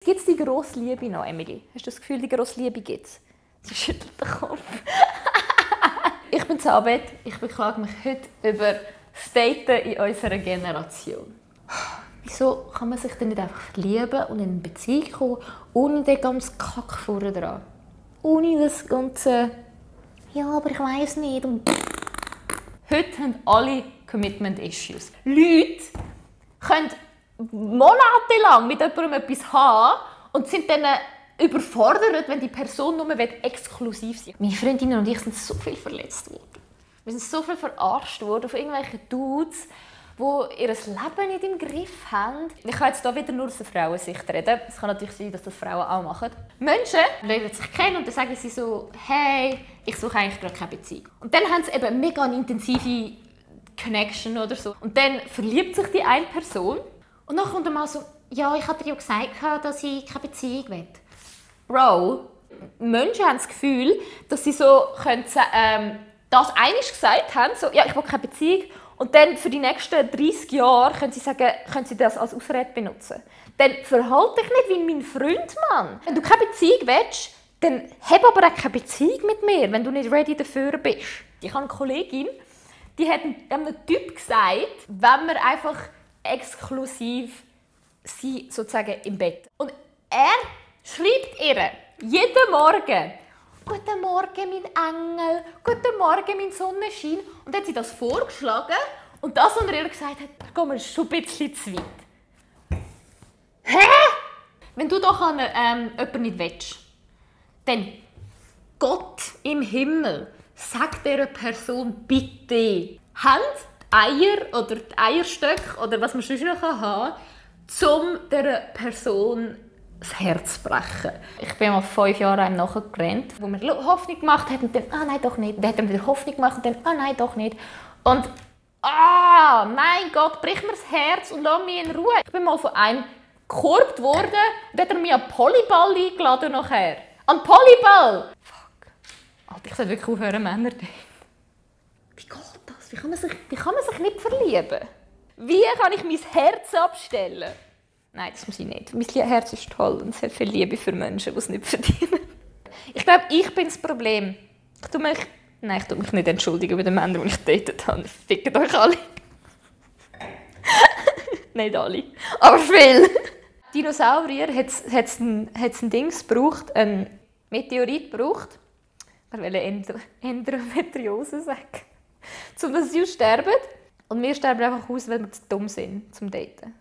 Gibt es die grosse Liebe noch, Emily? Hast du das Gefühl, die grosse Liebe gibt es? Sie schüttelt den Kopf. Ich bin Sabet. Ich beklage mich heute über das Daten in unserer Generation. Wieso kann man sich denn nicht einfach verlieben und in eine Beziehung kommen, ohne den ganzen Kack vorne dran? Ohne das ganze «Ja, aber ich weiss nicht» und heute haben alle Commitment-Issues. Leute können monatelang mit jemandem etwas haben und sind dann überfordert, wenn die Person nur exklusiv sein will. Meine Freundinnen und ich sind so viel verletzt worden. Wir sind so viel verarscht worden von irgendwelchen Dudes, die ihr Leben nicht im Griff haben. Ich kann jetzt hier wieder nur aus der Frauensicht reden. Es kann natürlich sein, dass das Frauen auch machen. Menschen lernen sich kennen und dann sagen sie so, hey, ich suche eigentlich gerade keine Beziehung. Und dann haben sie eben mega eine intensive Connection oder so. Und dann verliebt sich die eine Person und dann kommt dann mal so, ja, ich hatte dir ja gesagt, dass ich keine Beziehung will. Bro, Menschen haben das Gefühl, dass sie so können, das einmal gesagt haben, so, ja, ich will keine Beziehung. Und dann für die nächsten 30 Jahre können sie sagen, können sie das als Ausrede benutzen. Dann verhalte dich nicht wie mein Freund, Mann. Wenn du keine Beziehung willst, dann hab aber auch keine Beziehung mit mir, wenn du nicht ready dafür bist. Ich habe eine Kollegin, die hat einem Typ gesagt, wenn wir einfach exklusiv sind, sozusagen im Bett. Und er schreibt ihr jeden Morgen: «Guten Morgen, mein Engel, guten Morgen, mein Sonnenschein.» Und dann hat sie das vorgeschlagen und das, was er ihr gesagt hat, geht mir schon ein bisschen zu weit. Hä? Wenn du doch jemanden nicht willst, dann Gott im Himmel, sag dieser Person bitte, haben die Eier oder die Eierstöcke oder was man sonst noch haben kann, um dieser Person das Herz brechen. Ich bin mal 5 Jahre einem nachgerannt, wo man Hoffnung gemacht hat und dann nein, doch nicht. Dann hat er wieder Hoffnung gemacht und dann nein, doch nicht. Und mein Gott, brich mir das Herz und lass mich in Ruhe. Ich bin mal von einem gekorbt worden und hat er mich an Polyball eingeladen nachher. An Polyball! Fuck. Alter, ich sollte wirklich aufhören, Männer. Wie geht das? Wie kann man sich nicht verlieben? Wie kann ich mein Herz abstellen? Nein, das muss ich nicht. Mein Herz ist toll und es hat viel Liebe für Menschen, die es nicht verdienen. Ich glaube, ich bin das Problem. Ich tue mich nicht entschuldigen bei den Männern, die ich gedatet habe. Fickt euch alle. Nicht alle, aber viel. Dinosaurier hat es ein Dings gebraucht, ein Meteorit gebraucht. Ich wollte Endometriose sagen. Um dass sie sterben. Und wir sterben einfach aus, weil wir zu dumm sind zum Daten.